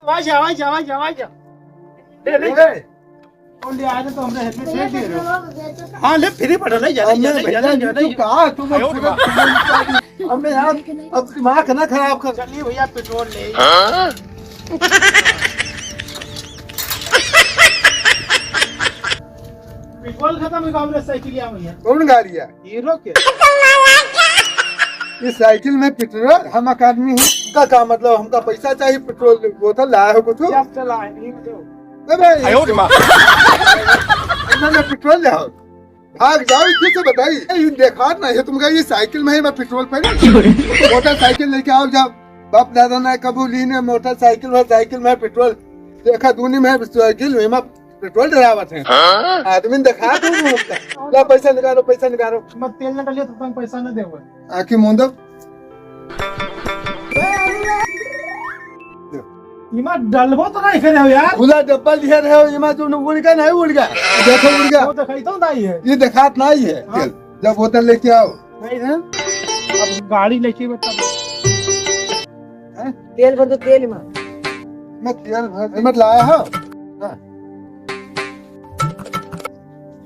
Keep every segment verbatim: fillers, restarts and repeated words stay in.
आवाज, आवाज, आवाज, आवाज। ले, ले। ए, कौन ले आए थे तो हमने हेलमेट फेंक दिए रे। हाँ, ले, फ्री पड़ा, ले, जा, ले, अरे जा, ले, भैया, जा, ले, ये जा, तो ले। कहा तुम आयो रे पूरा बाप। हमने यार, अब दिमाग ना खराब कर। चलिए भैया, पेट्रोल ले। हाँ? पेट्रोल खत्म है, हमरे साइकिल या भैया। कौन गाड़ी है? हीरो के। इस साइकिल में पेट्रोल, हम एक आदमी हैं। का, का मतलब, हमका पैसा चाहिए, पेट्रोल बोतल लाया हो कुछ? क्या चला है, नहीं बताओ। ए भाई, आयो रे माँ। इन्होंने पेट्रोल ले आओ। भाग जाओ, इधर से बताई। ए, ये देखा ना, ये तुमका ये साइकिल में है, मैं पेट्रोल पर मोटरसाइकिल लेके आओ, जाओ। बाप दादा ना कबू ली ने मोटरसाइकिल और साइकिल में पेट्रोल। देखा, दूनी में साइकिल में पेट्रोल डरावत है। हाँ? आदमी ने देखा तो नहीं होता। ला पैसा निकालो, पैसा निकालो। मैं तेल न डालिए तो तुम पैसा न देवे। आँखी मूंदो। इमा डलबो तो नहीं करे हो यार। खुला डब्बा लिया रहे हो, इमा जो उड़ गया नहीं उड़ गया। देखो उड़ गया। वो दिखाई तो नहीं है। ये दिखात नहीं है। हाँ। तेल। जब बोतल लेके आओ। नहीं है। अब गाड़ी लेके बता। हैं? तेल भर दो, तेल में। मैं तेल भर, हेलमेट लाया हो? हाँ।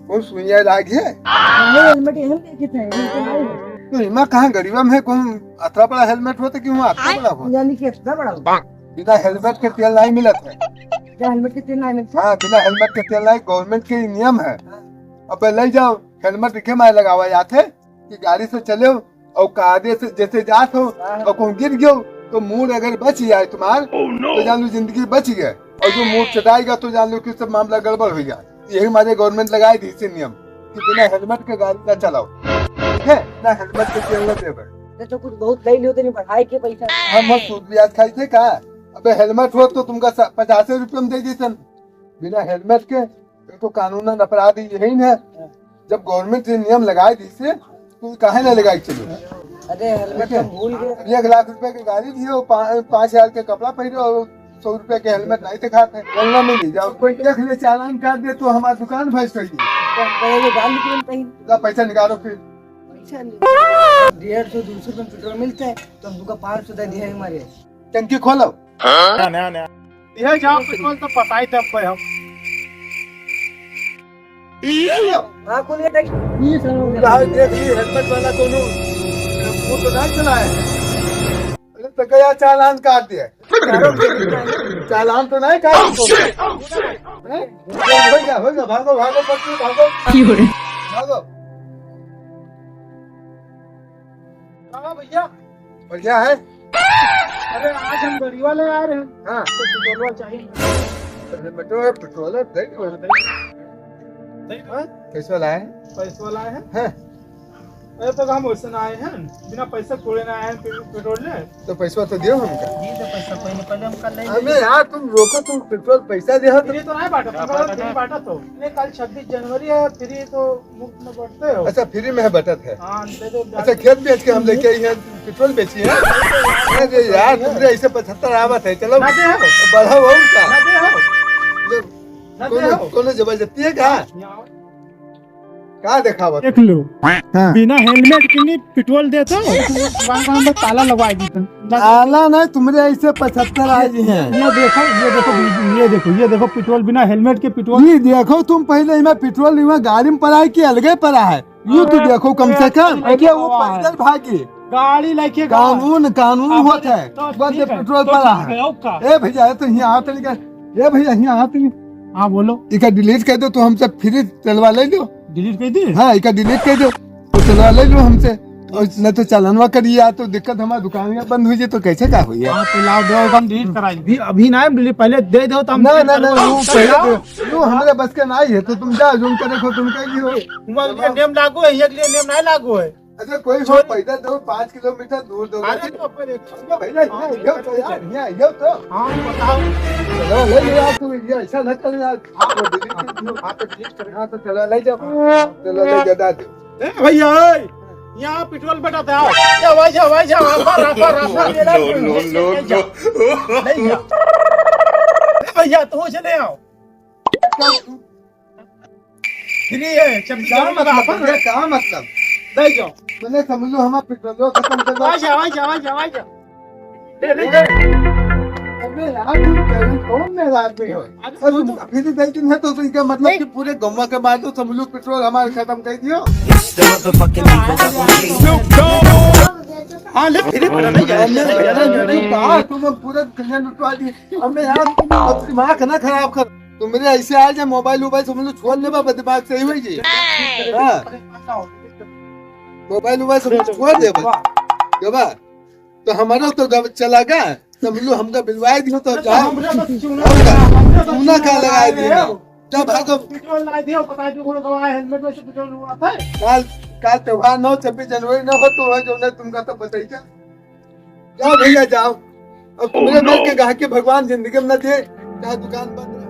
कौन सुइया लाग है? नहीं, हेलमेट यहीं लेके थे, यहीं पे नहीं है। तो इमा कहाँ गरीबा में है, कौन अतरा बड़ा हेलमेट हो तो क्यों अतरा बड़ा हो? यानी कि इतना बड़ा हो। बिना हेलमेट के तेल नहीं मिलत है। क्या हेलमेट के तेल नहीं मिलता? हाँ, बिना हेलमेट के तेल नहीं, गवर्नमेंट के ही नियम है। हाँ। अब ले जाओ, हेलमेट दिखे मारे लगावा जाते। कि गाड़ी से चले हो और कायदे से जैसे जात हो हाँ। और कहूँ गिर गयो तो मूड़ अगर बच जाए तुम्हार, Oh, no! तो जान लो जिंदगी बच गए, और जो मूड़ चटाएगा तो जान लो कि सब मामला गड़बड़ हो गया। यही मारे गवर्नमेंट लगाए दी इसे नियम कि बिना हेलमेट के गाड़ी ना चलाओ, ठीक है? ना हेलमेट के तेल ना देवे। ये तो कुछ बहुत ले लियो, तो नहीं बढ़ाए के पैसा। हम मत सूद ब्याज खाई थे का? अबे हेलमेट हो तो तुमका सा-, पचासे रुपये में दे दी सन बिना हेलमेट के। ये तो कानूनन अपराध ही यही न है। जब गवर्नमेंट ने नियम लगाए दी से, तू काहे ना लगाई चलो? अरे, हेलमेट ठीक है? हम भूल गए। एक लाख रुपए की गाड़ी दियो, पा-, पाँच हजार के कपड़ा पहनो और सौ रुपए के हेलमेट नहीं दिखाते। बोलना में नहीं जाओ, कोई देख ले, चालान काट दे तो हमारी दुकान भैंस कर दी। तो हम कहेंगे, गाड़ी क्यों नहीं? ला पैसा निकालो फिर। पैसा नहीं। डेढ़ सौ, दो सौ रुपये पेट्रोल मिलते हैं, तो हम तुमको पाँच सौ दे दिए हमारे। टंकी खोलो। हाँ? ना, ना, ना। यह जाओ पेट्रोल तो पटाई तब पे हम। हाँ, कौन ये टैक्सी? ये सर, यहाँ देख ली हेलमेट वाला कोनो, वो तो नहीं चला है। अरे तो गया चालान काट दिया। चालान तो नहीं काट दिया। हैं? हो गया, हो गया, भागो, भागो, पटरी, भागो। क्यों रे? भागो। हाँ भैया। बढ़िया है। अरे आज हम गड़ीवा ले आ रहे हैं। हाँ। तो पेट्रोलवा चाहिए। अरे पेट्रोल, पेट्रोल है, दे दो। दे दो। हाँ? कैसे वाला है? पैसे वाला है? हाँ। अरे तो हम वैसे ना आए हैं, बिना पैसा थोड़े ना आए हैं पे-, पेट्रोल ले। तो पैसा तो दियो हमका। ये तो पैसा पहले, पहले हम कर लेंगे। अबे यार तुम रोको, तुम पेट्रोल पैसा दे हो तो। ये तो नहीं बांटा, तुम लोग नहीं बांटा तो। नहीं, कल छब्बीस जनवरी है, फिर ये तो मुफ्त में बंटते हो। अच्छा, फ्री में है बटत है। हाँ, दे दो। अच्छा, खेत बेच के हम लेके आई हैं, पेट्रोल बेची है। अरे यार, तुमरे ऐसे पचहत्तर आवत है, चलो ना दे हो। बढ़ाओ और का? ना दे हो। जब ना दे कोनो, हो। कोनो जबरदस्ती है का? यहाँ आओ। का देखावत? देख लो। हाँ। बिना हेलमेट के नहीं पेट्रोल देता। दुकान का हम ताला लगवा दी तुम। ताला नहीं, तुमरे ऐसे पचहत्तर आ गए हैं। ये देखो, ये देखो, ये देखो, ये देखो पेट्रोल, बिना हेलमेट के पेट्रोल। ये देखो तुम पहले इमा पेट्रोल, इमा गाड़ी में पड़ा है कि अलगे पड़ा है? यूं तो अरे, देखो कम से कम। अरे, ये वो अरे, पैदल भागी। गाड़ी लेके गया। कानून, कानून अबे, होत है। तो बस ये ठीक है, पेट्रोल तो पड़ा ठीक है, है। ओका। ए भैया, ये तो यहाँ हाथ नहीं कर। ए भैया, यहाँ हाथ नहीं। हाँ, बोलो। इका डिलीट कर दो, तो हमसे फ्री तेलवा ले लो। डिलीट कर दी? हाँ, इका डिलीट कर दो, तो तेलवा ले लो हमसे। और नहीं तो चालानवा करिए, या तो दिक्कत, हमारी दुकान बंद हो जाए, तो कैसे का हुई है? हाँ, तो लाओ, दो हम डिलीट कराई। अभी, अभी ना, डिलीट पहले दे दो, तो हम ना, डिलीट ना, ना, करवा वो दो। पहले दो। वो हमारे बस के ना ही है, तो तुम जाओ, जो करे को तुम कह दियो। वो लिए नियम लागू है, ये लिए नियम नहीं लागू है। अच्छा, कोई हो, छोड़। पैदल दो, पाँच किलोमीटर दूर दो। अरे, तो ऊपर एक अरे भैया, यहाँ, यहाँ तो यार, यहाँ, यहाँ तो। हाँ, बताओ। चलो, ले लो यार, तू ये ऐसा ना कर यार। हाँ, वो डिलीट कर दो। हाँ, तो डिलीट कर। हाँ, तो चलो, ले जाओ। चलो, ले जाओ, डाल दो। ए भैया, ए, यहाँ पेट्रोल बटा था। क्या भाई, जा, भाई, जा, राफा, राफा, राफा, ले लो, नो, नो, नो, ले जा। नो। ले जा। ए भैया, तू चले आओ। फ्री है, छब्बीस का जनवरी का मतलब, ऑफर है। ये का मतलब? ले जाओ। मैंने समझ लो, हमारा पेट्रोल खत्म कर दो। आ जा, आ जा, आ जा, आ जा। ले, ले, ले। अरे यार, तुम कौन, कौन मेरा आदमी हो? अरे तुम अभी भी गलती है तो, तो इसका मतलब कि पूरे गौवा के मार दो, सब लोग पेट्रोल हमारे खत्म कर दियो। हाँ, ले, फिर पता नहीं यार। हमने, हमने, हमने कहा, तुम पूरा दुनिया लुटवा दी। हमने यार, अब दिमाग ना खराब कर। तुम मेरे ऐसे आ जाए, मोबाइल वोबाइल समझ लो छोड़ ले बाबा, दिमाग सही होई जी। हाँ। मोबाइल वोबाइल समझ लो छोड़ दे बस। जब तो हमारा तो गब चला गया, समझ लो हमका बिलवाए दियो तो जाओ। हमका चूना का लगाए दियो। जब भागो। पेट्रोल लगाए दियो, पता है जो कोनो गवा हेलमेट में से पेट्रोल हुआ था। काल, काल त्योहार न हो, छब्बीस जनवरी न हो, तो वह जो है तुमका तो बताई क्या? जाओ भैया, जाओ। अब तुम्हरे मर के गाहकी भगवान जिंदगी में न दे, चाहे दुकान बंद।